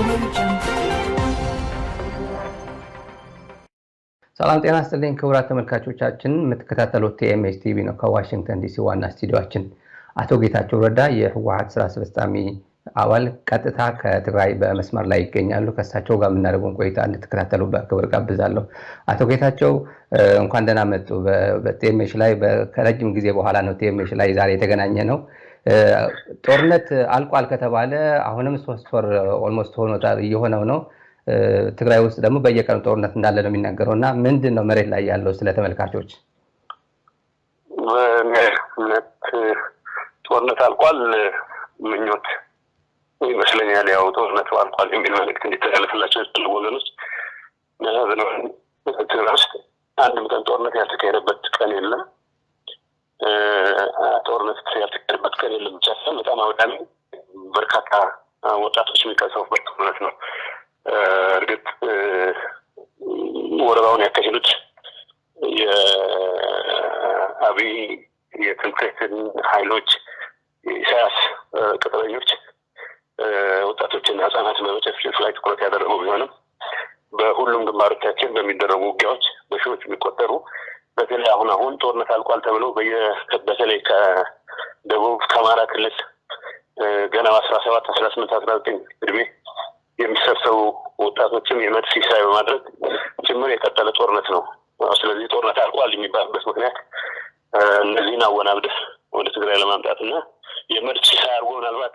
Audio Jungle. ሰላም ጤና ይስጥልኝ ክቡራት ተመልካቾቻችን፣ የምትከታተሉት ቲኤምኤች ቲቪ ነው ከዋሽንግተን ዲሲ ዋና ስቱዲዮችን። አቶ ጌታቸው ረዳ የህወሓት ስራ አስፈጻሚ አባል ቀጥታ ከትግራይ በመስመር ላይ ይገኛሉ። ከእሳቸው ጋር የምናደርገውን ቆይታ እንድትከታተሉ በክብር ጋብዛለሁ። አቶ ጌታቸው እንኳን ደህና መጡ። በቲኤምኤች ላይ ከረጅም ጊዜ በኋላ ነው ቲኤምኤች ላይ ዛሬ የተገናኘ ነው። ጦርነት አልቋል ከተባለ አሁንም 3 ወር almost ሆኖታል እየሆነው ነው። ትግራይ ውስጥ ደግሞ በየቀኑ ጦርነት እንዳለ ነው የሚነገረው እና ምንድን ነው መሬት ላይ ያለው ስለ ተመልካቾች? እምነት ጦርነት አልቋል ምኞት ይመስለኛል። ያው ጦርነቱ አልቋል የሚል መልእክት እንዲተላለፍላቸው የሚፈልጉ ወገኖች ትግራይ ውስጥ አንድም ቀን ጦርነት ያልተካሄደበት ቀን የለም። ጦርነት ያልተካሄደበት ቀን የለም ብቻ ሳይሆን በጣም አውዳሚ በርካታ ወጣቶች የሚቀሰፉበት ጦርነት ነው። እርግጥ ወረራውን ያካሄዱት የአብይ የትምክህትን ኃይሎች የኢሳያስ ቅጥረኞች ወጣቶችና ህጻናትን በመጨፍጨፍ ላይ ትኩረት ያደረጉ ቢሆንም በሁሉም ግንባሮቻችን በሚደረጉ ውጊያዎች በሺዎች የሚቆጠሩ በተለይ አሁን አሁን ጦርነት አልቋል ተብሎ በተለይ ከደቡብ ከአማራ ክልል ገና 17፣ 18፣ 19 እድሜ የሚሰብሰቡ ወጣቶችም የመድፍ ሲሳይ በማድረግ ጭምር የቀጠለ ጦርነት ነው። ስለዚህ ጦርነት አልቋል የሚባልበት ምክንያት እነዚህን አወናብደህ ወደ ትግራይ ለማምጣት እና የመድፍ ሲሳይ አድርጎ ምናልባት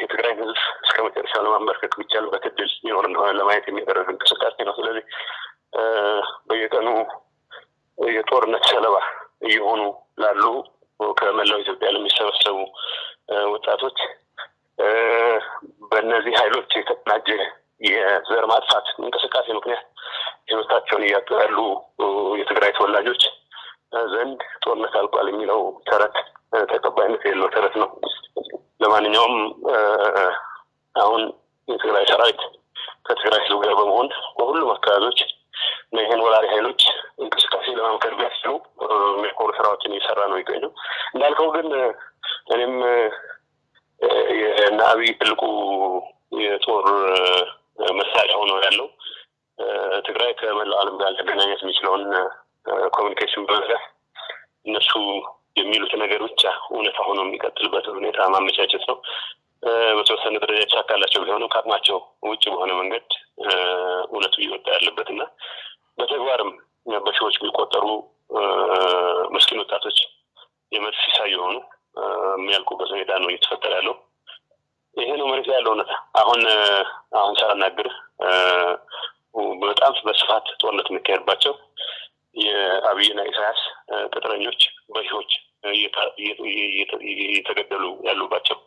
የትግራይን ህዝብ እስከ መጨረሻ ለማንበርከክ የሚቻልበት እድል ይኖር እንደሆነ ለማየት የሚደረግ እንቅስቃሴ ነው። ስለዚህ በየቀኑ የጦርነት ሰለባ እየሆኑ ላሉ ከመላው ኢትዮጵያ ለሚሰበሰቡ ወጣቶች በእነዚህ ኃይሎች የተቀናጀ የዘር ማጥፋት እንቅስቃሴ ምክንያት ህይወታቸውን እያጡ ያሉ የትግራይ ተወላጆች ዘንድ ጦርነት አልቋል የሚለው ተረት ተቀባይነት የሌለው ተረት ነው። ለማንኛውም አሁን የትግራይ ሰራዊት ከትግራይ ህዝብ ጋር በመሆን በሁሉም አካባቢዎች ይህን ወራሪ ኃይሎች እንቅስቃሴ ለማምከን የሚያስችሉ የሚኮሩ ስራዎችን እየሰራ ነው የሚገኘው። እንዳልከው ግን እኔም የእነ አብይ ትልቁ የጦር መሳሪያ ሆኖ ያለው ትግራይ ከመላው ዓለም ጋር ሊያገናኘት የሚችለውን communication በመዝጋት እነሱ የሚሉት ነገር ብቻ እውነታ ሆኖ የሚቀጥልበት ሁኔታ ማመቻቸት ነው። በተወሰነ ደረጃ የተሳካላቸው ቢሆንም ከአቅማቸው ውጭ በሆነ መንገድ እውነቱ እየወጣ ያለበት እና በተግባርም በሺዎች የሚቆጠሩ ምስኪን ወጣቶች የመድፍ ሲሳይ የሆኑ የሚያልቁበት ሁኔታ ነው እየተፈጠረ ያለው። ይሄ ነው መሬት ላይ ያለው እውነታ። አሁን አሁን ሳናግርህ በጣም በስፋት ጦርነት የሚካሄድባቸው የአብይና ኢሳያስ ቅጥረኞች በሺዎች እየተገደሉ ያሉባቸው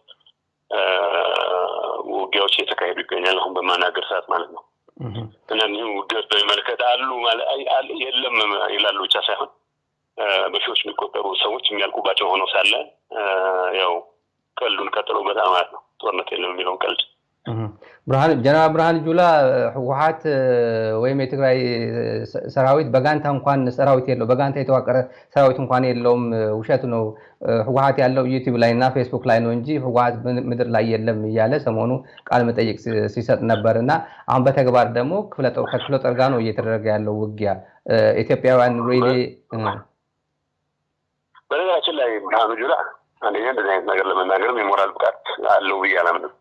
ውጊያዎች እየተካሄዱ ይገኛል። አሁን በማናገር ሰዓት ማለት ነው። እና እኒህም ውጊያዎች በሚመለከት አሉ የለም ይላሉ ብቻ ሳይሆን በሺዎች የሚቆጠሩ ሰዎች የሚያልቁባቸው ሆነው ሳለ ያው ቀልዱን ቀጥሎበታል ማለት ነው። ጦርነት የለም የሚለውን ቀልድ። ጀነራል ብርሃኑ ጁላ ህወሓት ወይም የትግራይ ሰራዊት በጋንታ እንኳን ሰራዊት የለው፣ በጋንታ የተዋቀረ ሰራዊት እንኳን የለውም፣ ውሸት ነው፣ ህወሓት ያለው ዩቲዩብ ላይ እና ፌስቡክ ላይ ነው እንጂ ህወሓት ምድር ላይ የለም እያለ ሰሞኑ ቃለ መጠይቅ ሲሰጥ ነበር። እና አሁን በተግባር ደግሞ ከክፍለ ጦር ጋር ነው እየተደረገ ያለው ውጊያ። ኢትዮጵያውያን really በነገራችን ላይ ብርሃኑ ጁላ አንደኛ እንደዚህ አይነት ነገር ለመናገርም የሞራል ብቃት አለው ብዬ አላምንም።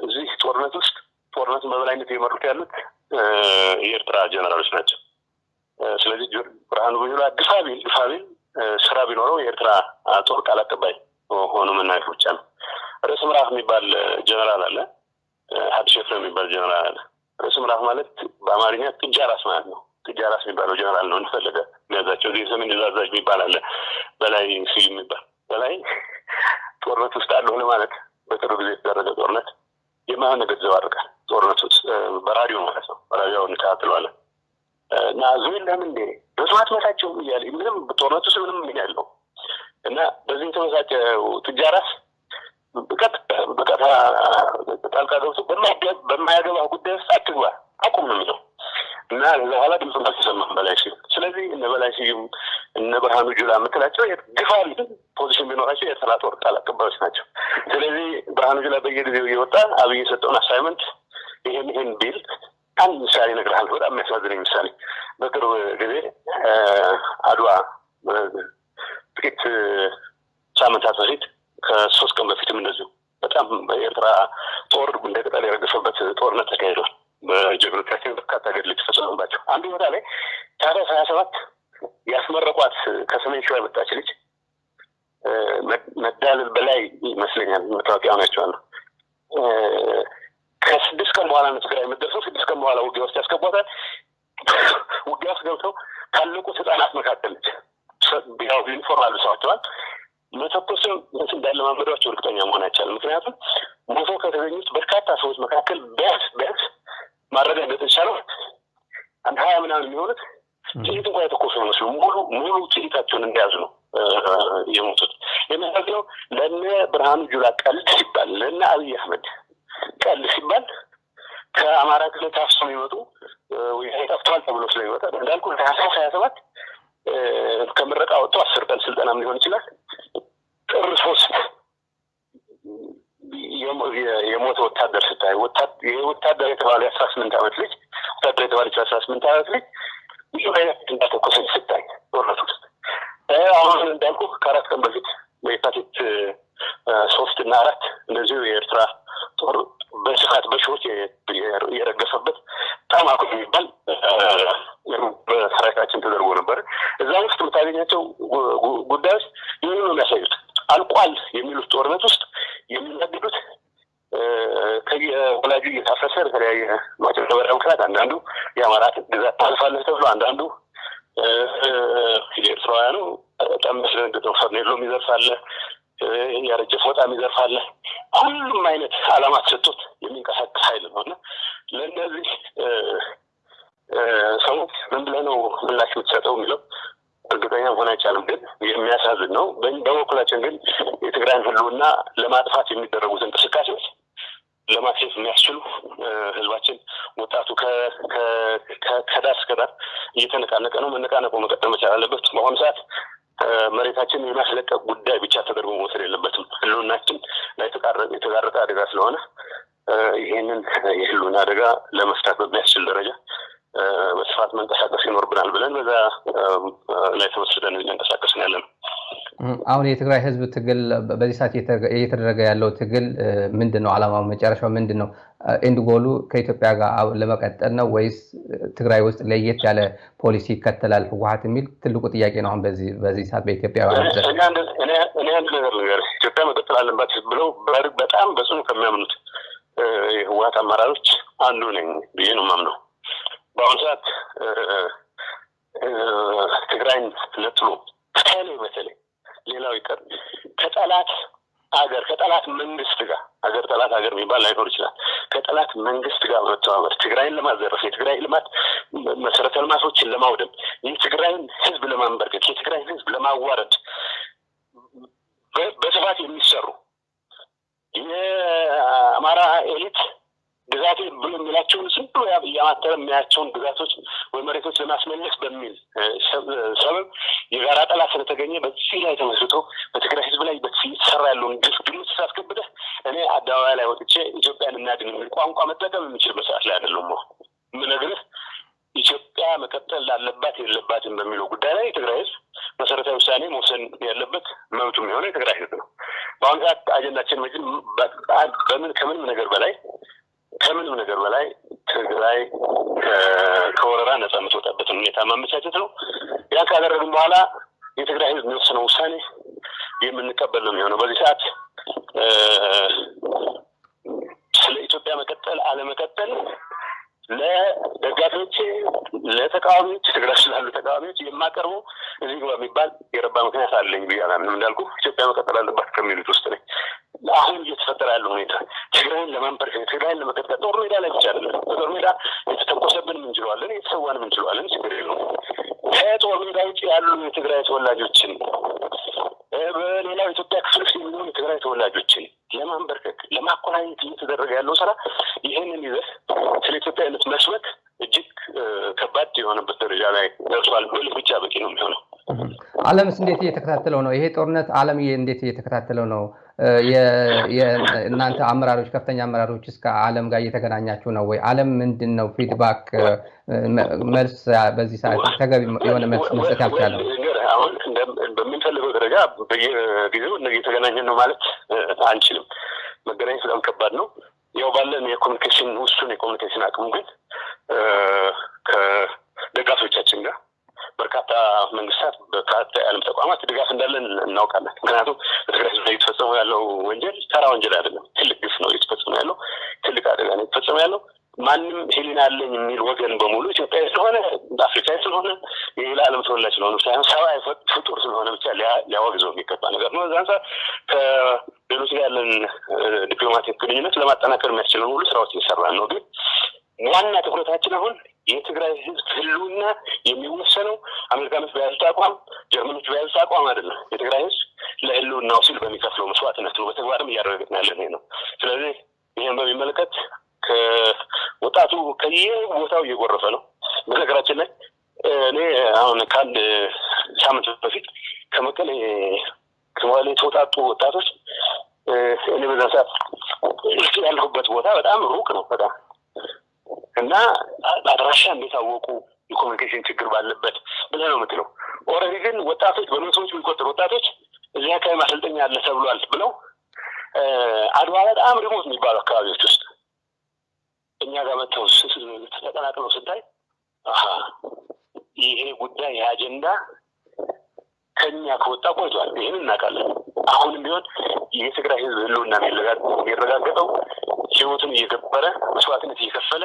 እዚህ ጦርነት ውስጥ ጦርነቱን በበላይነት እየመሩት ያሉት የኤርትራ ጀነራሎች ናቸው። ስለዚህ ብርሃኑ ጁላ ግፋ ቢል ግፋ ቢል ስራ ቢኖረው የኤርትራ ጦር ቃል አቀባይ ሆኖ መናገር ብቻ ነው። ርእስ ምዕራፍ የሚባል ጀነራል አለ። ሀዲሽ ኤፍሬም የሚባል ጀነራል አለ። ርእስ ምዕራፍ ማለት በአማርኛ ጥጃ ራስ ማለት ነው። ጥጃ ራስ የሚባለው ጀነራል ነው እንደፈለገ የሚያዛቸው። እዚህ የሰሜን ዕዝ አዛዥ የሚባል አለ፣ በላይ ስዩም የሚባል። በላይ ጦርነት ውስጥ አለሁ ለማለት በቅርብ ጊዜ የተደረገ ጦርነት የማይሆን ነገር ዘባርቃል። ጦርነት ውስጥ በራዲዮ ማለት ነው። በራዲዮ እንከታተለዋለን እና ዙ የለም እንዴ በስዋት መታቸው እያለ ምንም ጦርነት ውስጥ ምንም ምን ያለው እና በዚህ የተመሳጨው ጥጃ ራስ በቀጥታ ጣልቃ ገብቶ በማያገባ ጉዳይ ውስጥ አትግባ አቁም ነው የሚለው። እና ከዛ በኋላ ድምፁም አልተሰማም በላይ ስዩም። ስለዚህ እነ በላይ ስዩም እነ ብርሃኑ ጁላ የምትላቸው ግፋ position ቢኖራቸው የኤርትራ ጦር ቃል አቀባዮች ናቸው። ስለዚህ ብርሃኑ ጁላ በየጊዜው እየወጣ አብይ የሰጠውን assignment ይሄን ይሄን ቢል፣ አንድ ምሳሌ እነግርሃለሁ። በጣም የሚያሳዝነኝ ምሳሌ፣ በቅርብ ጊዜ አድዋ ጥቂት ሳምንታት በፊት፣ ከ3 ቀን በፊትም እንደዚሁ በጣም በኤርትራ ጦር እንደ ቅጠል የረገፈበት ጦርነት ተካሂዷል። በጀግኖቻችን በርካታ ገድል የተፈጸመባቸው አንዱ ቦታ ላይ ታህሳስ 27 ያስመረቋት ከሰሜን ሸዋ የመጣች ልጅ፣ መዳለል በላይ ይመስለኛል፣ መታወቂያ ሆናቸዋለሁ። ከ6 ቀን በኋላ ነው ትግራይ የምትደርሰው። 6 ቀን በኋላ ውጊያ ውስጥ ያስገቧታል። ውጊያ ውስጥ ገብተው ካለቁት ህጻናት መካከል ነች። ያው ዩኒፎርም አልብሰዋቸዋል። መተኮስም እንዳለማመዷቸው እርግጠኛ መሆን አይቻልም። ምክንያቱም ሞቶ ከተገኙት በርካታ ሰዎች መካከል ቢያንስ ቢያንስ ማረጋገጥ የተቻለው አንድ 20 ምናምን የሚሆኑት ጥይት እንኳ የተኮሱ መስሉ ሙሉ ሙሉ ጥይታቸውን እንደያዙ ነው የሞቱት። የሚያሳዝነው ለነ ብርሃኑ ጁላ ቀልድ ሲባል፣ ለነ አብይ አህመድ ቀልድ ሲባል ከአማራ ክልል ታፍሶ የሚመጡ ጠፍተዋል ተብሎ ስለሚመጣ፣ እንዳልኩ ታህሳስ 27 ከምረቃ ወጥቶ 10 ቀን ስልጠናም ሊሆን ይችላል። ጥር 3 የሞተ ወታደር ስታይ፣ ወታደር የተባለ የ18 ዓመት ልጅ፣ ወታደር የተባለች የ18 ዓመት ልጅ ብዙ አይነት እንዳተኮሰች ስታይ ጦርነት ውስጥ፣ አሁን እንዳልኩ ከ4 ቀን በፊት በየካቲት 3 እና 4 እንደዚሁ የኤርትራ ጦር በስፋት በሺዎች የረገፈበት በጣም አኩ የሚባል በሰራዊታችን ተደርጎ ነበር። እዛ ውስጥ የምታገኛቸው ጉዳዮች ይህን ነው የሚያሳዩት። አልቋል የሚሉት ጦርነት ውስጥ የሚናገዱት ከየወላጁ እየታፈሰ በተለያየ ማጭበርበሪያ ምክንያት አንዳንዱ የአማራ ግዛት ታልፋለህ ተብሎ፣ አንዳንዱ የኤርትራውያኑ በጣም የሚያስደነግጠው ፈርኔሎ የሚዘርፍ አለ፣ ያረጀ ፎጣ የሚዘርፍ አለ። ሁሉም አይነት ዓላማ ተሰጥቶት የሚንቀሳቀስ ኃይል ነው እና ለእነዚህ ሰዎች ምን ብለህ ነው ምላሽ የምትሰጠው የሚለው እርግጠኛ መሆን አይቻልም። ግን የሚያሳዝን ነው። በበኩላችን ግን የትግራይን ሕልውና ለማጥፋት የሚደረጉት እንቅስቃሴዎች ለማክሸፍ የሚያስችሉ ህዝባችን ወጣቱ ከዳር እስከ ዳር እየተነቃነቀ ነው። መነቃነቁ መቀጠል መቻል አለበት። በአሁኑ ሰዓት መሬታችን የማስለቀቅ ጉዳይ ብቻ ተደርጎ መውሰድ የለበትም። ህልውናችን ላይ የተጋረጠ አደጋ ስለሆነ ይህንን የህልውና አደጋ ለመፍታት በሚያስችል ደረጃ በስፋት መንቀሳቀስ ይኖርብናል ብለን በዛ ላይ ተመስርተን እየተንቀሳቀስን ያለ ነው። አሁን የትግራይ ህዝብ ትግል፣ በዚህ ሰዓት እየተደረገ ያለው ትግል ምንድን ነው? ዓላማው መጨረሻው ምንድን ነው? End goal ኡ ከኢትዮጵያ ጋር ለመቀጠል ነው ወይስ ትግራይ ውስጥ ለየት ያለ ፖሊሲ ይከተላል ህወሓት የሚል ትልቁ ጥያቄ ነው። አሁን በዚህ ሰዓት በኢትዮጵያ እኔ አንድ ነገር ልንገርህ፣ ኢትዮጵያ መቀጠል አለባት ብለው በጣም በጽኑ ከሚያምኑት የህወሓት አመራሮች አንዱ ነኝ ብዬ ነው የማምነው። በአሁኑ ሰዓት ትግራይን ነጥሎ በተለይ በተለይ ሌላው ይቀር ከጠላት አገር፣ ከጠላት መንግስት ጋር፣ ሀገር ጠላት ሀገር የሚባል ላይኖር ይችላል። ከጠላት መንግስት ጋር በመተባበር ትግራይን ለማዘረፍ፣ የትግራይ ልማት መሰረተ ልማቶችን ለማውደም፣ የትግራይን ህዝብ ለማንበርከክ፣ የትግራይን ህዝብ ለማዋረድ በስፋት የሚሰሩ፣ የአማራ elite ግዛቴ ብሎ የሚላቸውን ዝም ብሎ እያማተረ የሚያቸውን ግዛቶች ወይ መሬቶች ለማስመለስ በሚል ሰበብ የጋራ ጠላት ስለተገኘ በዚህ ላይ ተመስርቶ በትግራይ ህዝብ ላይ እየተሰራ ያለውን ግፍ ግምት ሳስገብተህ እኔ አደባባይ ላይ ወጥቼ ኢትዮጵያን እናድን የሚል ቋንቋ መጠቀም የምችልበት ሰዓት ላይ አይደለም። የምነግርህ ኢትዮጵያ መቀጠል አለባት የለባትም በሚለው ጉዳይ ላይ የትግራይ ህዝብ መሰረታዊ ውሳኔ መውሰን ያለበት መብቱ የሆነ የትግራይ ህዝብ ነው። በአሁኑ ሰዓት አጀንዳችን በምን ከምንም ነገር በላይ ትግራይ ከወረራ ነጻ የምትወጣበትን ሁኔታ ማመቻቸት ነው። ያን ካደረግን በኋላ የትግራይ ህዝብ የሚወስነው ውሳኔ የምንቀበል ነው የሚሆነው። በዚህ ሰዓት ስለ ኢትዮጵያ መቀጠል አለመቀጠል ለደጋፊዎቼ፣ ለተቃዋሚዎች፣ ትግራይ ስላሉ ተቃዋሚዎች የማቀርበው እዚህ ግባ የሚባል የረባ ምክንያት አለኝ ብዬ አላምንም። እንዳልኩ ኢትዮጵያ መቀጠል አለባት ከሚሉት ውስጥ ነኝ። አሁን እየተፈጠረ ያለው ሁኔታ ትግራይን ለማንበርከክ፣ ትግራይን ለመቀጥቀጥ ጦር ሜዳ ላይ ብቻ አይደለም። በጦር ሜዳ የተተኮሰብንም እንችለዋለን፣ የተሰዋንም እንችለዋለን። ችግር የለውም። ከጦር ሜዳ ውጭ ያሉ የትግራይ ተወላጆችን፣ በሌላው ኢትዮጵያ ክፍል ውስጥ የሚኖሩ የትግራይ ተወላጆችን ለማንበርከክ፣ ለማኮራኘት እየተደረገ ያለው ስራ ይህንን ይዘህ ስለ ኢትዮጵያዊነት መስበክ እጅግ ከባድ ዓለምስ እንዴት እየተከታተለው ነው? ይሄ ጦርነት ዓለም እንዴት እየተከታተለው ነው? እናንተ አመራሮች፣ ከፍተኛ አመራሮች እስከ ዓለም ጋር እየተገናኛችሁ ነው ወይ? ዓለም ምንድን ነው feedback መልስ በዚህ ሰዓት ተገቢ የሆነ መልስ መስጠት ያልቻለው? አሁን በምንፈልገው ደረጃ በየጊዜው እየተገናኘን ነው ማለት አንችልም። መገናኘት በጣም ከባድ ነው። ያው ባለን የ communication ውሱን የ communication አቅሙ ግን ከደጋፊዎቻችን ጋር በርካታ መንግስታት፣ በርካታ የዓለም ተቋማት ድጋፍ እንዳለን እናውቃለን። ምክንያቱም በትግራይ ህዝብ ላይ እየተፈጸመ ያለው ወንጀል ተራ ወንጀል አይደለም። ትልቅ ግፍ ነው እየተፈጸመ ያለው፣ ትልቅ አደጋ ነው እየተፈጸመ ያለው። ማንም ሕሊና አለኝ የሚል ወገን በሙሉ ኢትዮጵያዊ ስለሆነ፣ አፍሪካዊ ስለሆነ፣ የሌላ ዓለም ተወላጅ ስለሆነ ሳይሆን ሰብአዊ ፍጡር ስለሆነ ብቻ ሊያወግዘው የሚገባ ነገር ነው። እዛ አንጻር ከሌሎች ጋር ያለን diplomatic ግንኙነት ለማጠናከር የሚያስችለን ሁሉ ስራዎች እየሰራን ነው። ግን ዋና ትኩረታችን አሁን የትግራይ ህዝብ ህልውና የሚወሰነው አሜሪካኖች በያዙት አቋም፣ ጀርመኖች በያዙት አቋም አይደለም። የትግራይ ህዝብ ለህልውናው ሲል በሚከፍለው መስዋዕትነት ነው። በተግባርም እያደረግን ያለን ይሄ ነው። ስለዚህ ይህን በሚመለከት ከወጣቱ ከየቦታው እየጎረፈ ነው። በነገራችን ላይ እኔ አሁን ከአንድ ሳምንት በፊት ከመቀሌ የተወጣጡ ወጣቶች፣ እኔ በዛ ሰዓት ያለሁበት ቦታ በጣም ሩቅ ነው በጣም፣ እና አድራሻ እንዴት አወቁ የ communication ችግር ባለበት ብለህ ነው የምትለው። Already ግን ወጣቶች፣ በመቶዎች የሚቆጠሩ ወጣቶች እዚህ አካባቢ ማሰልጠኛ አለ ተብሏል ብለው አድዋ በጣም remote የሚባሉ አካባቢዎች ውስጥ እኛ ጋር መጥተው ተቀላቅለው ስታይ ይሄ ጉዳይ፣ ይሄ አጀንዳ ከኛ ከወጣ ቆይቷል። ይህን እናውቃለን። አሁንም ቢሆን የትግራይ ህዝብ ህልውና የሚረጋገጠው ህይወቱን እየገበረ፣ መስዋዕትነት እየከፈለ፣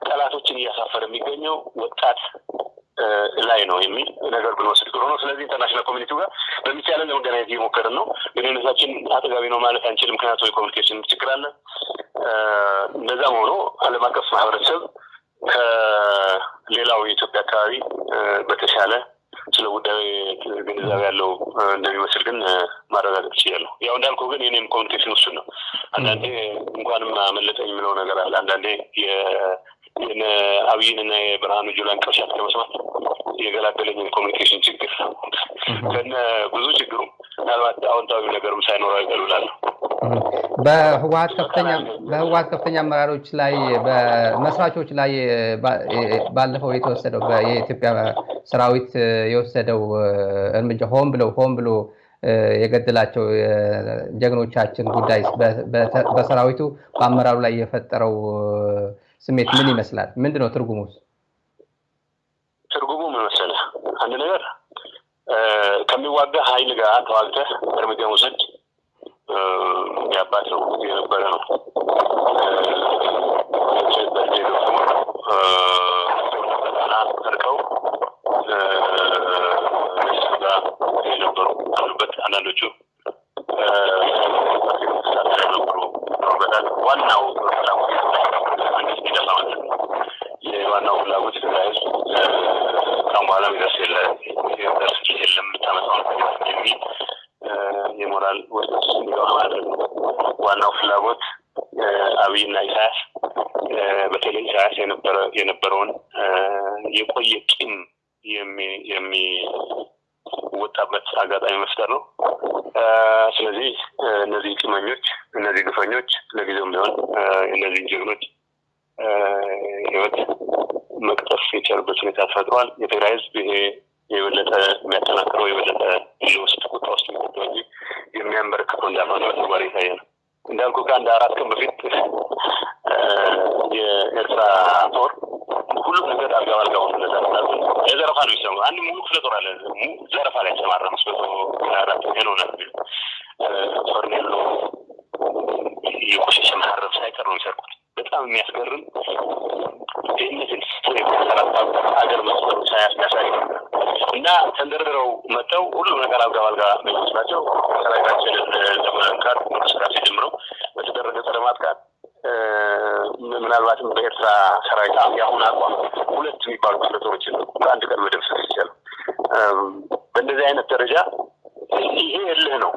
ጠላቶችን እያሳፈረ የሚገኘው ወጣት ላይ ነው የሚል ነገር ብንወስድ ጥሩ ነው። ስለዚህ international community ው ጋር በሚቻለን ለመገናኘት እየሞከርን ነው። ግንኙነታችን አጥጋቢ ነው ማለት አንችልም፣ ምክንያቱም የ communication ችግር አለ። እንደዛም ሆኖ ዓለም አቀፍ ማህበረሰብ ከሌላው የኢትዮጵያ አካባቢ በተሻለ ስለ ጉዳዩ ግንዛቤ ያለው እንደሚመስል ግን ማረጋገጥ ችያለሁ። ያው እንዳልኩ ግን የኔም communication ውሱን ነው። አንዳንዴ እንኳንም አመለጠኝ የሚለው ነገር አለ። አንዳንዴ አብይን እና የብርሃኑ ጁላን ቅርሻት ከመስማት የገላገለኝን communication ችግር ከነ ብዙ ችግሩ ምናልባት አዎንታዊ ነገርም ሳይኖረው አይቀርም። በህወሀት ከፍተኛ አመራሮች ላይ፣ በመስራቾች ላይ ባለፈው የተወሰደው የኢትዮጵያ ሰራዊት የወሰደው እርምጃ ሆን ብሎ የገደላቸው ጀግኖቻችን ጉዳይ በሰራዊቱ በአመራሩ ላይ የፈጠረው ስሜት ምን ይመስላል? ምንድን ነው ትርጉሙስ? ትርጉሙ ምን መሰለህ? አንድ ነገር ከሚዋጋ ኃይል ጋር ተዋግተህ እርምጃ መውሰድ ያባት ነው የነበረ ነው። ርቀው ጋር የነበሩ አሉበት። አንዳንዶቹ ነበሩ ኖሩበታል። ዋናው ፍላጎት መንግስት እንዲጠፋ ማለት ነው። የዋናው ፍላጎት የትግራይ ህዝብ ካሁን በኋላ የሚደርስ የለም፣ የምታመጣው የሚል የሞራል ውድቀት ውስጥ እንዲገባ ማድረግ ነው። ዋናው ፍላጎት አብይና ኢሳያስ፣ በተለይ ኢሳያስ የነበረውን የቆየ ቂም የሚወጣበት አጋጣሚ መፍጠር ነው። ስለዚህ እነዚህ ቂመኞች፣ እነዚህ ግፈኞች ለጊዜውም ቢሆን እነዚህን ጀግኖች ህይወት መቅጠፍ የቻሉበት ሁኔታ ተፈጥሯል። የትግራይ ህዝብ ይሄ የበለጠ የሚያጠናክረው፣ የበለጠ ውስጥ ቁጣ ውስጥ የሚከተው እንጂ የሚያንበረክከው እንዳልሆነ በተግባር የታየ ነው። እንዳልኩ ከአንድ 4 ቀን በፊት የኤርትራ ጦር ሁሉም ነገር አልጋ ባልጋ ሆኖለታል። ለዘረፋ ነው የሚሰማው። አንድ ሙሉ ክፍለ ጦር አለ ዘረፋ ላይ ተሰማራ፣ 504 ነው የሚሉ ፈርኔሎ፣ የቆሸሸ መሀረብ ሳይቀር ነው የሚሰርቁት። በጣም የሚያስገርም ድህነትን ሀገር መስፈሩ ሳያስያሳይ እና ተንደርድረው መጥተው ሁሉም ነገር አልጋ ባልጋ የሚመስላቸው ሰራዊታችንን ለመንካት እንቅስቃሴ ጀምረው በተደረገ ጸረ ማጥቃት ምናልባትም በኤርትራ ሰራዊት የአሁን አቋም ሁለት የሚባሉ ክፍለ ጦሮችን በአንድ ቀን መደምሰስ ይቻላል። በእንደዚህ አይነት ደረጃ ይሄ እልህ ነው።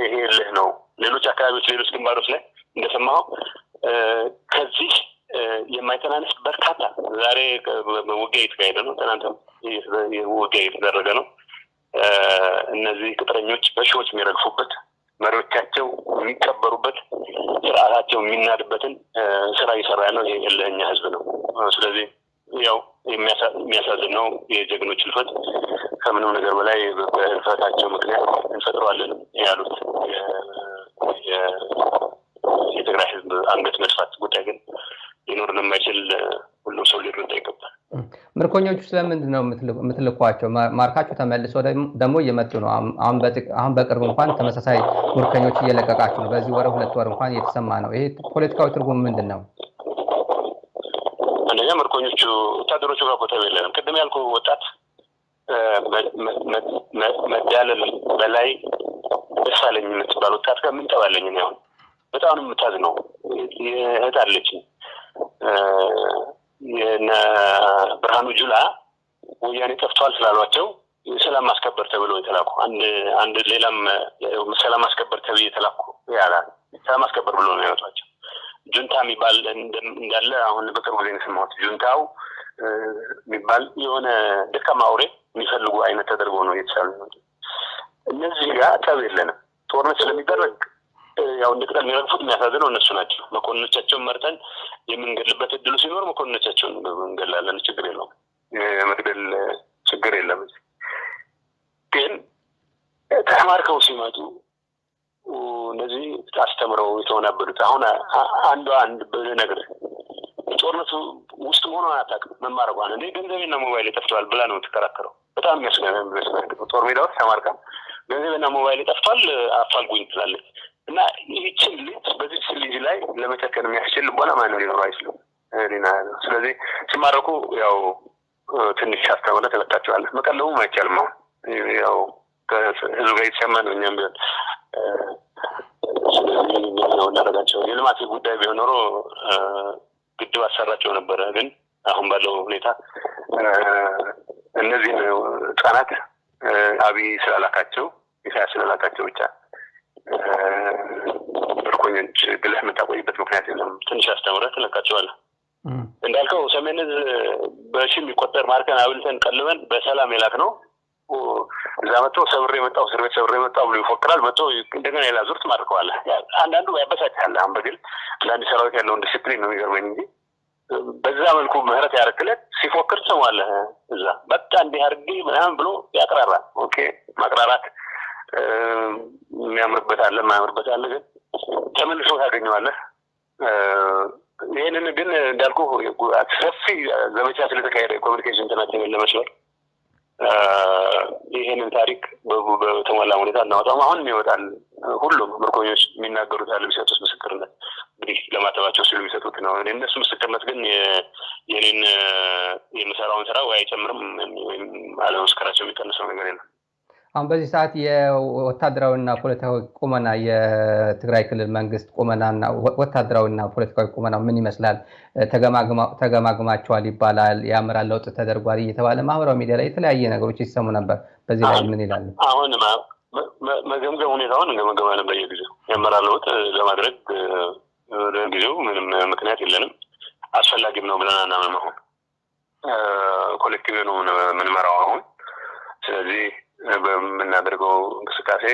ይሄ እልህ ነው። ሌሎች አካባቢዎች፣ ሌሎች ግንባሮች ላይ እንደሰማኸው ከዚህ የማይተናነስ በርካታ ዛሬ ውጊያ እየተካሄደ ነው። ትናንትም ውጊያ እየተደረገ ነው። እነዚህ ቅጥረኞች በሺዎች የሚረግፉበት፣ መሪዎቻቸው የሚቀበሩበት፣ ስርዓታቸው የሚናድበትን ስራ እየሰራ ያለው ይሄ እልህኛ ህዝብ ነው። ስለዚህ ያው የሚያሳዝን ነው የጀግኖች ህልፈት። ከምንም ነገር በላይ በህልፈታቸው ምክንያት እንፈጥረዋለን ያሉት የትግራይ ህዝብ አንገት መድፋት ጉዳይ ግን ሊኖር እንደማይችል ሁሉም ሰው ሊረዳ ይገባል። ምርኮኞቹ ስለምንድን ነው የምትልኳቸው? ማርካቸው ተመልሶ ደግሞ እየመጡ ነው። አሁን በቅርብ እንኳን ተመሳሳይ ምርኮኞች እየለቀቃቸው ነው። በዚህ ወር 2 ወር እንኳን እየተሰማ ነው። ይሄ ፖለቲካዊ ትርጉም ምንድን ነው? አንደኛ ምርኮኞቹ ወታደሮቹ ጋር ቦታ የለንም። ቅድም ያልኩ ወጣት መዳለል በላይ ደሳለኝ የምትባል ወጣት ጋር ምን ጠባለኝ ነው? አሁን በጣም ነው የምታዝነው። እህት አለችኝ። የነ ብርሃኑ ጁላ ወያኔ ጠፍቷል ስላሏቸው ሰላም ማስከበር ተብሎ የተላኩ አንድ ሌላም ሰላም ማስከበር ተብዬ የተላኩ ያላል። ሰላም ማስከበር ብሎ ነው ያወጧቸው። ጁንታ የሚባል እንዳለ አሁን በቅርቡ ጊዜ ነው የሰማሁት። ጁንታው የሚባል የሆነ ደካማ አውሬ የሚፈልጉ አይነት ተደርጎ ነው የተሳሉ። እነዚህ ጋር ጠብ የለንም። ጦርነት ስለሚደረግ ያው እንደ ቅጠል የሚረግፉት የሚያሳዝነው እነሱ ናቸው። መኮንኖቻቸውን መርጠን የምንገድልበት እድሉ ሲኖር መኮንኖቻቸውን እንገድላለን። ችግር የለውም፣ የመግደል ችግር የለም። ግን ተማርከው ሲመጡ እነዚህ አስተምረው የተወናበዱት አሁን አንዷ አንድ ብነግርህ ጦርነቱ ውስጥ መሆኗን አታውቅም። መማረኳን እንዴ ገንዘቤና ሞባይል ጠፍቷል ብላ ነው የምትከራከረው። በጣም የሚያስደነግጥ ጦር ሜዳ ውስጥ ተማርካ ገንዘቤና ሞባይል ጠፍቷል አፋልጉኝ ትላለች። እና ይህችን ልጅ በዚች ልጅ ላይ ለመጨከን የሚያስችል ልቦና ማንም ሊኖረው አይችልም። ስለዚህ ሲማረኩ ያው ትንሽ አስተምረህ ትለቃቸዋለህ። መቀለቡም አይቻልም። አሁን ያው ከህዝቡ ጋር የተሰማ ነው። እኛም ቢሆን ስለዚህ ነው እናደርጋቸው። የልማት ጉዳይ ቢሆን ኖሮ ግድብ አሰራቸው ነበረ። ግን አሁን ባለው ሁኔታ እነዚህን ህጻናት አብይ ስላላካቸው ኢሳያስ ስላላካቸው ብቻ ምርኮኞች ብለህ የምታቆይበት ምክንያት የለም። ትንሽ አስተምረህ ትለቃቸዋለህ። እንዳልከው ሰሜን ዕዝ በሺ የሚቆጠር ማርከን አብልተን ቀልበን በሰላም የላክ ነው። እዛ መጥቶ ሰብሬ መጣሁ እስር ቤት ሰብሬ መጣሁ ብሎ ይፎክራል። መጥቶ እንደገና ሌላ ዙር ትማርከዋለህ። አንዳንዱ ያበሳጭሃል። አሁን በግል ለአንድ ሰራዊት ያለውን ዲሲፕሊን ነው የሚገርመኝ እንጂ በዛ መልኩ ምህረት ያደርግለት ሲፎክር ትሰማለህ። እዛ በቃ እንዲህ አድርጌ ምናምን ብሎ ያቅራራል። okay ማቅራራት የሚያምርበት አለ፣ የማያምርበት አለ። ግን ተመልሶ ታገኘዋለህ። ይህንን ግን እንዳልኩ ሰፊ ዘመቻ ስለተካሄደ communication እንትናችንን ለመስበር ይህንን ታሪክ በተሟላ ሁኔታ እናወጣም። አሁንም ይወጣል። ሁሉም ምርኮኞች የሚናገሩት ያለ የሚሰጡት ምስክርነት እንግዲህ ለማተባቸው ሲሉ የሚሰጡት ነው። የእነሱ ምስክርነት ግን የኔን የምሰራውን ስራ ወይ አይጨምርም ወይም አለመስከራቸው የሚቀንሰው ነገር የለም። አሁን በዚህ ሰዓት የወታደራዊና ፖለቲካዊ ቁመና የትግራይ ክልል መንግስት ቁመናና ወታደራዊና ፖለቲካዊ ቁመና ምን ይመስላል? ተገማግማቸዋል ይባላል፣ የአመራር ለውጥ ተደርጓል እየተባለ ማህበራዊ ሚዲያ ላይ የተለያየ ነገሮች ይሰሙ ነበር። በዚህ ላይ ምን ይላሉ? አሁን መገምገም ሁኔታውን እንገመገማለን በየጊዜው። የአመራር ለውጥ ለማድረግ ለጊዜው ምንም ምክንያት የለንም፣ አስፈላጊም ነው ብለን አናምንም። አሁን collective ነው የምንመራው አሁን። ስለዚህ በምናደርገው እንቅስቃሴ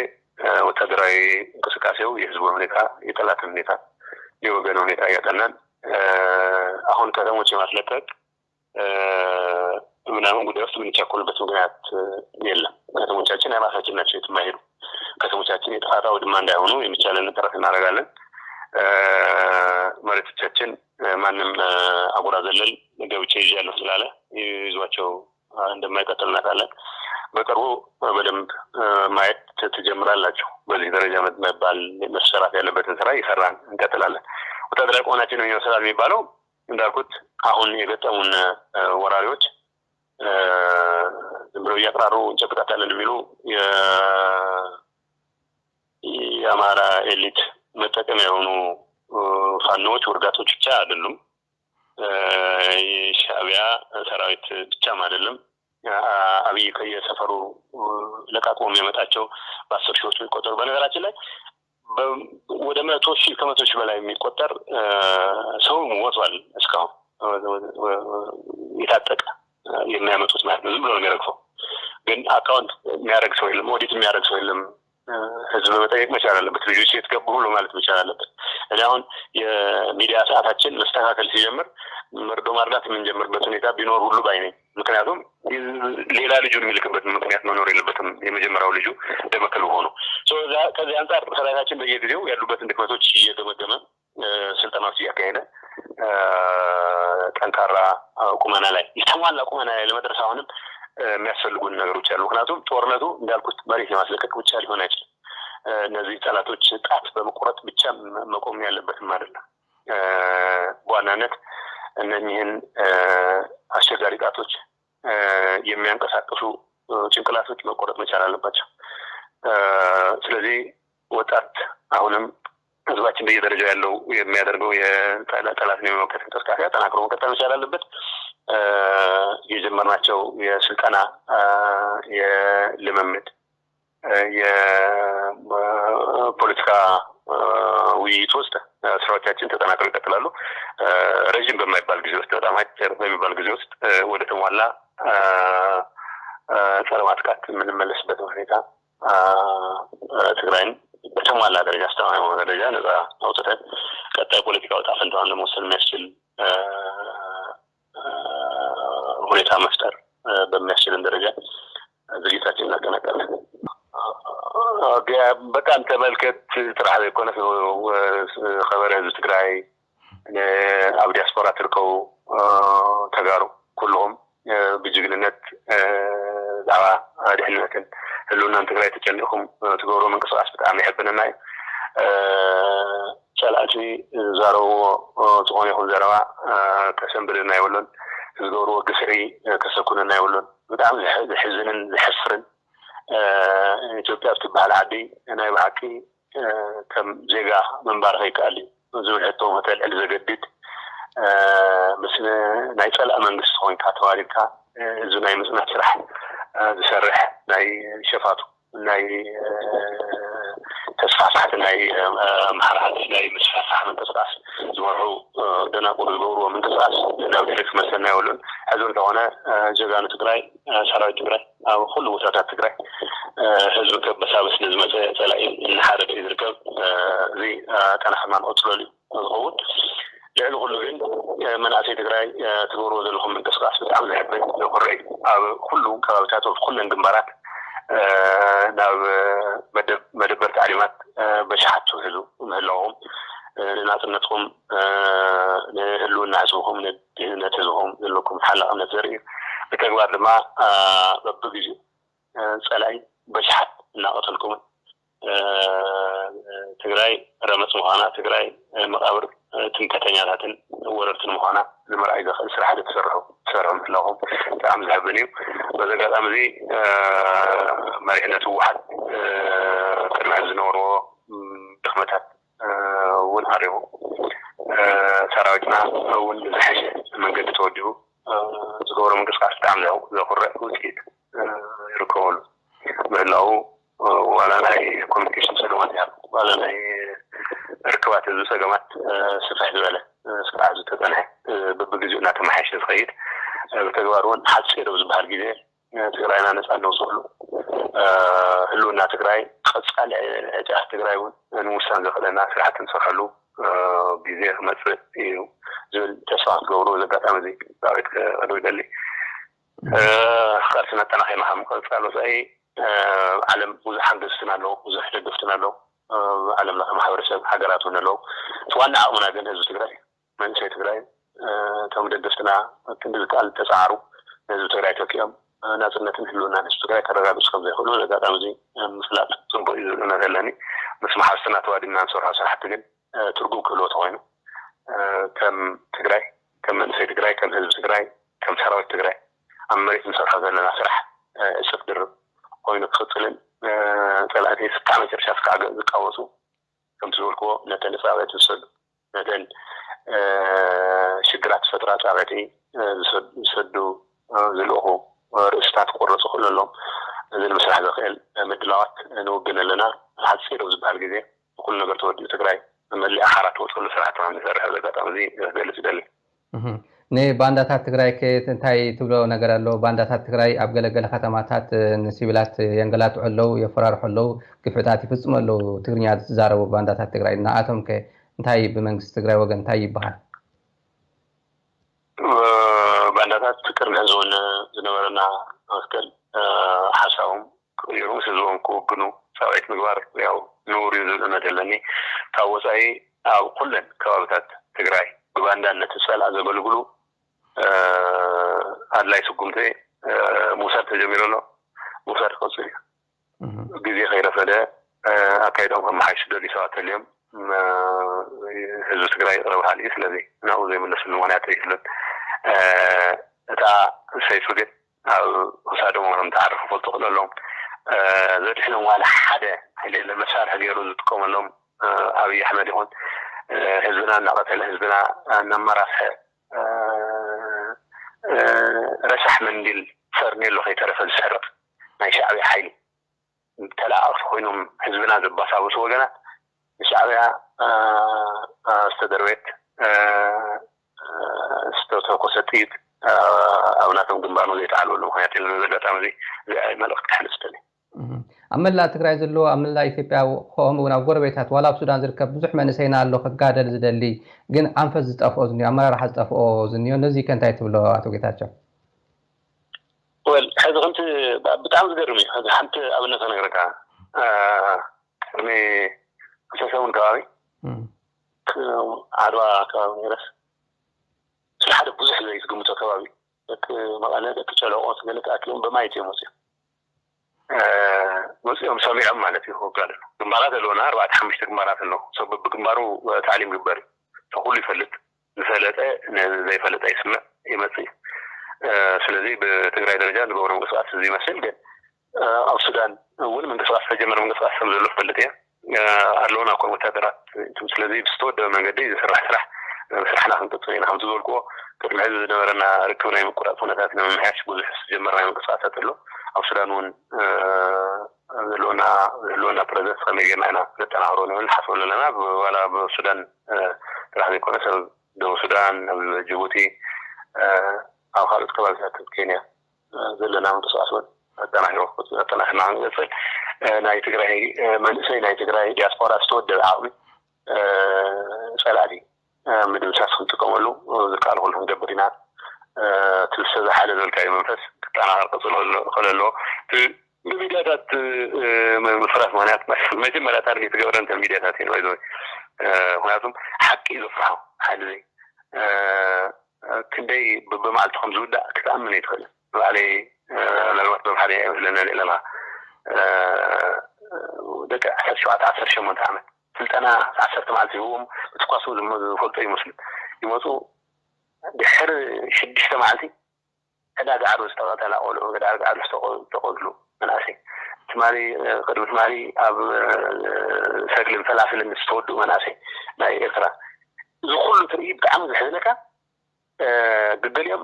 ወታደራዊ እንቅስቃሴው የህዝቡን ሁኔታ፣ የጠላትን ሁኔታ፣ የወገን ሁኔታ እያጠናን አሁን ከተሞች የማስለቀቅ ምናምን ጉዳይ ውስጥ የምንቻኮልበት ምክንያት የለም። ከተሞቻችን የራሳችን ናቸው፣ የትም አይሄዱ። ከተሞቻችን የጥፋት አውድማ እንዳይሆኑ የሚቻለን ጥረት እናደርጋለን። መሬቶቻችን ማንም አጎራ ዘለል ገብቼ ይዣለሁ ስላለ ይዟቸው እንደማይቀጥል እናውቃለን። በቅርቡ በደንብ ማየት ትጀምራላችሁ። በዚህ ደረጃ መባል መሰራት ያለበትን ስራ እየሰራን እንቀጥላለን። ወታደራዊ ቁመናችን ነው ይመስላል የሚባለው እንዳልኩት አሁን የገጠሙን ወራሪዎች ዝም ብለው እያቅራሩ እንጨብጣታለን የሚሉ የአማራ elite መጠቀሚያ የሆኑ ፋኖዎች፣ ውርጋቶች ብቻ አይደሉም። የሻዕቢያ ሰራዊት ብቻም አይደለም። አብይ ከየሰፈሩ ለቃቅሞ የሚያመጣቸው በ10 ሺዎች የሚቆጠሩ በነገራችን ላይ ወደ 100 ሺህ ከ100 ሺህ በላይ የሚቆጠር ሰው ሞቷል። እስካሁን የታጠቀ የሚያመጡት ማለት ነው። ዝም ብሎ ነው የሚረግፈው። ግን account የሚያደርግ ሰው የለም፣ ኦዲት የሚያደርግ ሰው የለም። ህዝብ መጠየቅ መቻል አለበት። ልጆች የት ገቡ ብሎ ማለት መቻል አለበት። እኔ አሁን የሚዲያ ሰዓታችን መስተካከል ሲጀምር መርዶ ማርዳት የምንጀምርበት ሁኔታ ቢኖር ሁሉ ባይ ነኝ። ምክንያቱም ሌላ ልጁን የሚልክበት ምክንያት መኖር የለበትም። የመጀመሪያው ልጁ ደመከልብ ሆኖ ከዚህ አንጻር ሰራዊታችን በየጊዜው ያሉበትን ድክመቶች እየገመገመ ስልጠናዎች እያካሄደ ጠንካራ ቁመና ላይ፣ የተሟላ ቁመና ላይ ለመድረስ አሁንም የሚያስፈልጉን ነገሮች አሉ። ምክንያቱም ጦርነቱ እንዳልኩት መሬት የማስለቀቅ ብቻ ሊሆን አይችልም። እነዚህ ጠላቶች ጣት በመቁረጥ ብቻ መቆም ያለበትም አይደለም። በዋናነት እነኚህን አስቸጋሪ ጣቶች የሚያንቀሳቅሱ ጭንቅላቶች መቆረጥ መቻል አለባቸው። ስለዚህ ወጣት አሁንም ህዝባችን በየደረጃው ያለው የሚያደርገው የጠላትን የመመከት እንቅስቃሴ አጠናክሮ መቀጠል መቻል አለበት። የጀመርናቸው የስልጠና፣ የልምምድ፣ የፖለቲካ ውይይት ውስጥ ስራዎቻችን ተጠናክረው ይቀጥላሉ። ረዥም በማይባል ጊዜ ውስጥ፣ በጣም አጭር በሚባል ጊዜ ውስጥ ወደ ተሟላ ጸረ ማጥቃት የምንመለስበት ሁኔታ፣ ትግራይን በተሟላ ደረጃ፣ አስተማማኝ በሆነ ደረጃ ነጻ አውጥተን ቀጣይ ፖለቲካ ዕጣ ፈንታዋን ለመወሰን የሚያስችል ሁኔታ መፍጠር በሚያስችልን ደረጃ ዝግጅታችን እናጠናቃለን። በጣም ተመልከት ጥራሕ ዘይኮነ፣ ከበረ ህዝቢ ትግራይ፣ ኣብ ዲያስፖራ ትርከቡ ተጋሩ ኩልኩም ብጅግንነት ብዛዕባ ድሕንነትን ህልውናን ትግራይ ተጨኒቕኩም ትገብሮ ምንቅስቃስ ብጣዕሚ ይሕብነና እዩ። ፀላእቲ ዝዛረብዎ ዝኾነ ይኹን ዘረባ ከሰንብድና የብሉን፣ ዝገብርዎ ግፍዒ ከሰኩነና የብሉን። ብጣዕሚ ዝሕዝንን ዝሕፍርን፣ ኢትዮጵያ እትበሃል ዓዲ ናይ ብሓቂ ከም ዜጋ ምንባር ከይከኣል እዩ ዝብል ሕቶ ከተልዕል ዘገድድ፣ ምስ ናይ ፀላእ መንግስቲ ኮይንካ ተዋዲድካ እዚ ናይ ምፅናት ስራሕ ዝሰርሕ ናይ ሸፋቱ፣ ናይ ተስፋሕፋሕቲ፣ ናይ ኣምሓራሕቲ ናይ ምስፋሕፋሕ ምንቅስቃስ ዝመርሑ ደናቁር ዝገብርዎ ምንቅስቃስ ናብ ድሕሪት ክመልሰና የብሉን። ሕዚ እንተኾነ ጀጋኑ ትግራይ፣ ሰራዊት ትግራይ ኣብ ኩሉ ቦታታት ትግራይ ህዝቢ ከበሳበስ ንዝመፀ ፀላኢ እናሓረደ እዩ ዝርከብ። እዚ ኣጠናኺርና ንቅፅለሉ እዩ ዝኸውን። ልዕሊ ኩሉ ግን መናእሰይ ትግራይ ትገብርዎ ዘለኹም ምንቅስቃስ ብጣዕሚ ዘሕብን ዘኩርዕ እዩ። ኣብ ኩሉ ከባቢታት፣ ኣብ ኩለን ግንባራት ናብ መደበር ታዕሊማት በሽሓት ትውሕዙ ምህላዎም ንናፅነትኩም፣ ንህልውና ህዝብኩም፣ ንድህንነት ህዝብኩም ዘለኩም ሓላቕነት ዘርኢ እዩ። ብተግባር ድማ በቢግዚኡ ፀላኢ በሽሓት እናቐተልኩምን ትግራይ ረመፅ ምኳና፣ ትግራይ መቃብር ትምክሕተኛታትን ወረርትን ምኳና ንምርኣይ ዘኽእል ስራሕቲ ትሰርሑ ምህላውኩም ብጣዕሚ ዘሕብን እዩ። በዚ ኣጋጣሚ እዚ መሪሕነት ህወሓት ቅድሚ ሕዚ ዝነበርዎ ድኽመታት እውን ኣሪሙ፣ ሰራዊትና እውን ብዝሐሸ መንገዲ ተወዲቡ ዝገብሮ ምንቅስቃስ ብጣዕሚ ዘኩርዕ ውፅኢት ይርከበሉ ምህላው፣ ዋላ ናይ communication ፀገማት ይሃሉ፣ ዋላ ናይ ርክባት ህዝቢ ፀገማት ስፍሕ ዝበለ ስርዓት ዝተፀንሐ በቢግዚኡ እናተመሓየሸ ዝኸይድ፣ ብተግባር እውን ሓፂር ዝበሃል ግዜ ትግራይና ነፃ እነውፅአሉ፣ ህልውና ትግራይ፣ ቀፃሊ ዕጫ ትግራይ እውን ንምውሳን ዘኽእለና ስራሕቲ ንሰርሐሉ ግዜ ክመፅእ እዩ ዝብል ተስፋ ክትገብሩ በዚ ኣጋጣሚ እዚ ፃውዒት ከቅርብ ይደሊ። ቃልስና ኣጠናኺርና ካብ ምቅፃል ወፃኢ ዓለም ብዙሕ ሓገዝትና ኣለዉ፣ ብዙሕ ደገፍትና ኣለዉ፣ ዓለም ለኸ ማሕበረሰብ ሃገራት እውን ኣለዉ። እቲ ዋና ዓቕምና ግን ህዝቢ ትግራይ፣ መንእሰይ ትግራይ። እቶም ደገፍትና ክንዲ ዝከኣል ተፃዓሩ ንህዝቢ ትግራይ ተኪኦም ናፅነትን ህልውናን ህዝቢ ትግራይ ከረጋግፁ ከም ዘይክእሉ በዚ ኣጋጣሚ እዚ ምፍላጥ ፅቡቅ እዩ ዝብል እምነት ኣለኒ። ምስ መሓዝትና ተዋዲድና ንሰርሖ ስራሕቲ ግን ትርጉም ክህልዎ ተኮይኑ ከም ትግራይ፣ ከም መንእሰይ ትግራይ፣ ከም ህዝቢ ትግራይ፣ ከም ሰራዊት ትግራይ ኣብ መሬት ንሰርሖ ዘለና ስራሕ ዕፅፍ ድርብ ኮይኑ ክቕፅልን ፀላእቲ እስካዕ መጨረሻ እስካዕ ዝቃወፁ፣ ከምቲ ዝበልክዎ ነተን ፃውዒት ዝሰዱ፣ ነተን ሽግራት ዝፈጥራ ፃውዒቲ ዝሰዱ ዝልእኹ ርእስታት ክቁረፁ ክእሉ ኣሎም። እዚ ንምስራሕ ዘኽእል ምድላዋት ንውግን ኣለና። ሓፂር ኣብ ዝበሃል ግዜ ኩሉ ነገር ተወዲኡ ትግራይ መሊኣ ሓራ ትወፀሉ ስራሕቲ ከም ንሰርሕ በዚ ኣጋጣሚ እዚ ክገልፅ ይደሊ። ንባንዳታት ትግራይ ከ እንታይ ትብሎ ነገር ኣሎ? ባንዳታት ትግራይ ኣብ ገለገለ ከተማታት ንሲቪላት የንገላትዑ ኣለው፣ የፈራርሑ ኣለው፣ ግፍዕታት ይፍፅሙ ኣለው ትግርኛ ዝዛረቡ ባንዳታት ትግራይ። ንኣቶም ከ እንታይ ብመንግስቲ ትግራይ ወገን እንታይ ይበሃል? ባንዳታት ቅድሚ ሕዚ እውን ዝነበረና መትከል ሓሳቦም ክቅይሩ ምስ ህዝቦም ክውግኑ ፃውዒት ምግባር ያው ንቡር እዩ ዝብል እምነት ኣለኒ። ካብ ወፃኢ ኣብ ኩለን ከባብታት ትግራይ ብባንዳነት ዝፀላእ ዘገልግሉ ኣድላይ ስጉምቲ ምውሳድ ተጀሚሩ ኣሎ፣ ምውሳድ ክቅፅል እዩ። ግዜ ከይረፈደ ኣካይድኦም ከመሓይሹ ዝደልዩ ሰባት ተልዮም ህዝቢ ትግራይ ይቅረ በሃሊ እዩ። ስለዚ ናብኡ ዘይምለስሉ ምክንያት ኣይህሉን። እታ ሰይፊ ግን ኣብ ክሳዶም ከም ትዓርፍ ክፈልጡ ክእሉ ኣለዎም። ዘድሕኖም ዋላ ሓደ ሓይሊ የለን። መሳርሒ ገይሩ ዝጥቀመሎም ኣብይ ኣሕመድ ይኹን ህዝብና እናቐተለ፣ ህዝብና እናመራስሐ፣ ረሳሕ መንዲል ፈርኔሎ ከይተረፈ ዝሰርቕ ናይ ሻዕብያ ሓይሊ ተለኣኣኽቲ ኮይኖም ህዝብና ዘባሳብሱ ወገናት ንሻዕብያ ዝተደርበየት ዝተተኮሰ ጥይት ኣብ ናቶም ግንባር እውን ዘይተዓልበሉ ምክንያት የለን። በዚ ኣጋጣሚ እዚ መልእኽቲ ከሕልፍ ዝደሊ። ኣብ መላእ ትግራይ ዘሎ፣ ኣብ መላእ ኢትዮጵያ ከምኡ እውን ኣብ ጎረቤታት ዋላ ኣብ ሱዳን ዝርከብ ብዙሕ መንእሰይና ኣሎ ክጋደል ዝደሊ ግን ኣንፈት ዝጠፍኦ ዝኒኦ፣ ኣመራርሓ ዝጠፍኦ ዝኒኦ። ነዚ ከ እንታይ ትብሎ ኣቶ ጌታቸው? Well፣ ሕዚ ከምቲ ብጣዕሚ ዝገርም እዩ። ሕዚ ሓንቲ ኣብነት ክነግረካ። ቅድሚ 2 ሰሙን ከባቢ ዓድዋ ከባቢ ነይረስ ስለ ሓደ ብዙሕ ዘይትግምቶ ከባቢ ደቂ መቐለ፣ ደቂ ጨለቆት ገለ ተኣኪቦም በማየት እዮም መፂኦም ሰሚዖም ማለት እዩ ክጋደሉ። ግንባራት ኣለውና፣ ኣርባዕተ ሓሙሽተ ግንባራት ኣለዉ። ሰብ በብግንባሩ ታዕሊም ግበር እዩ፣ ኩሉ ይፈልጥ። ዝፈለጠ ዘይፈለጠ ይስምዕ ይመፅእ እዩ። ስለዚ ብትግራይ ደረጃ ዝገብሮ ምንቅስቃስ እዚ ይመስል። ግን ኣብ ሱዳን እውን ምንቅስቃስ ተጀመረ፣ ምንቅስቃስ ከም ዘሎ ክፈልጥ እየ። ኣለውና እኮ ወታደራት። ስለዚ ብዝተወደበ መንገዲ ዝስራሕ ስራሕ ስራሕና ክንቅፅል ኢና። ከምቲ ዝበልክዎ ቅድሚ ሕዚ ዝነበረና ርክብ ናይ ምቁራፅ ኩነታት ንምምሕያሽ ብዙሕ ዝጀመርናዮ ምንቅስቃሳት ኣሎ። ኣብ ሱዳን እውን ዘለውና ዝህልወና presence ከመይ ጌርና ኢና ነጠናክሮ ንብል ንሓስበሉ ኣለና። ዋላ ብሱዳን ጥራሕ ዘይኮነ ሰብ ደቡብ ሱዳን፣ ኣብ ጅቡቲ፣ ኣብ ካልኦት ከባቢታት ኬንያ ዘለና ምንቅስቃስ እውን ኣጠናኪሩ ኣጠናኪርና ክንቅፅል፣ ናይ ትግራይ መንእሰይ፣ ናይ ትግራይ ዲያስፖራ ዝተወደበ ዓቕሚ ፀላእቲ ምድምሳስ ክንጥቀመሉ ዝከኣል ኩሉ ክንገብር ኢና። እቲ ዝተዛሓለ ዝበልካዮ መንፈስ ክጠናኸር ክቅፅል ክእል ኣለዎ። ብሚድያታት ምፍራስ ምክንያት መጀመርያ target ዝገበረ እንተን ሚድያታት እዩ ወይ ምክንያቱም ሓቂ እዩ ዘፍርሖ ሓይሊ። ክንደይ ብመዓልቲ ከም ዝውዳእ ክትኣምን ኣይትኽእልን። ባዕለይ ምናልባት በብሓደ ኣይመስለና ኣለና። ደቂ 17 18 ዓመት ስልጠና 10 መዓልቲ ይህቦም፣ ብትኳሱ ዝፈልጦ ይመስሉ ይመፁ። ድሕሪ 6 መዓልቲ ዕዳጋ ዓርቢ ዝተቐተላ ቆልዑ፣ ዕዳጋ ዓርቢ ዝተቐትሉ መናእሰይ፣ ትማሊ ቅድሚ ትማሊ ኣብ ሰግልን ፈላፍልን ዝተወድኡ መናእሰይ ናይ ኤርትራ፣ እዚ ኩሉ ትርኢ ብጣዕሚ ዝሕዝነካ። ገሊኦም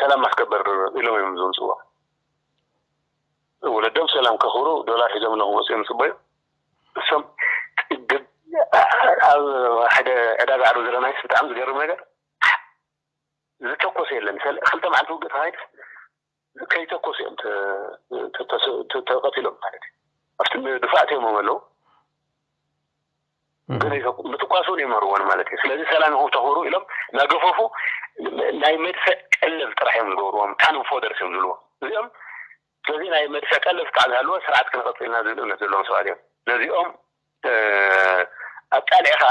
ሰላም ማስከበር ኢሎም እዮም ዘምፅዎ። ወለዶም ሰላም ከኽብሩ ዶላር ሒዞም ንክመፁ እዮም ዝፅበዩ። እሶም ኣብ ሓደ ዕዳጋ ዓርቢ ዝረናይስ ብጣዕሚ ዝገርም ነገር ዝተኮሰ የለን። 2 መዓልቲ ውግእ ተካይድስ ከይተኮሱ እዮም ተቐቲሎም ማለት እዩ። ኣብቲ ድፋዕት እዮም ኣለዉ ምትኳሱ እውን የምህርዎን ማለት እዩ። ስለዚ ሰላም ይኹም ተኽብሩ ኢሎም እናገፈፉ ናይ መድፍዕ ቀለብ ጥራሕ እዮም ዝገብርዎም። Cannon fodders እዮም ዝብልዎም እዚኦም። ስለዚ ናይ መድፍዕ ቀለብ ከዓ ዝሃለዎ ስርዓት ክንቐፅል ኢና ዝብል እምነት ዘለዎም ሰባት እዮም። ነዚኦም ኣቃሊዕኻ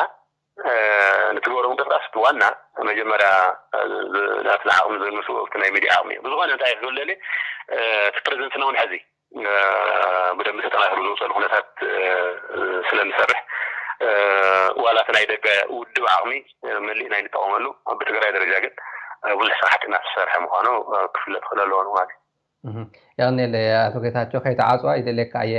ንትገብሮ ምንቅስቃስ ዋና መጀመርያ ናትና ዓቕሚ ዘንስዎ እቲ ናይ ሚድያ ዓቕሚ እዩ። ብዝኾነ እንታይ ክብል ደልየ፣ እቲ presence ና እውን ሕዚ ብደንቢ ተጠናኪሩ ዝውፀሉ ኩነታት ስለንሰርሕ፣ ዋላ እቲ ናይ ደገ ውድብ ዓቕሚ መሊእና ይንጠቐመሉ፣ ብትግራይ ደረጃ ግን ብዙሕ ስራሕቲ እናተሰርሐ ምኳኑ ክፍለጥ ክእል ኣለዎ ማለት እዩ። ይቕኒል ኣቶ ጌታቸው፣ ከይተዓፅዋ ይደልየካ እየ።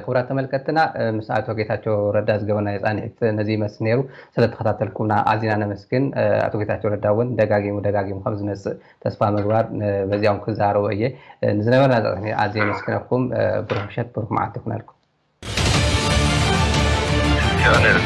ክቡራት ተመልከትና፣ ምስ ኣቶ ጌታቸው ረዳ ዝገበርናዮ ፃንሒት ነዚ ይመስል ነይሩ። ስለተኸታተልኩምና ኣዝና ነመስግን። ኣቶ ጌታቸው ረዳ እውን ደጋጊሙ ደጋጊሙ ከም ዝመፅእ ተስፋ ምግባር በዚኦም ክዛረቦ እየ። ንዝነበረና ፃንሒት ኣዝየ የመስግነኩም። ብሩህ ምሸት፣ ብሩህ መዓልቲ ይኩነልኩም። ይቕኒል።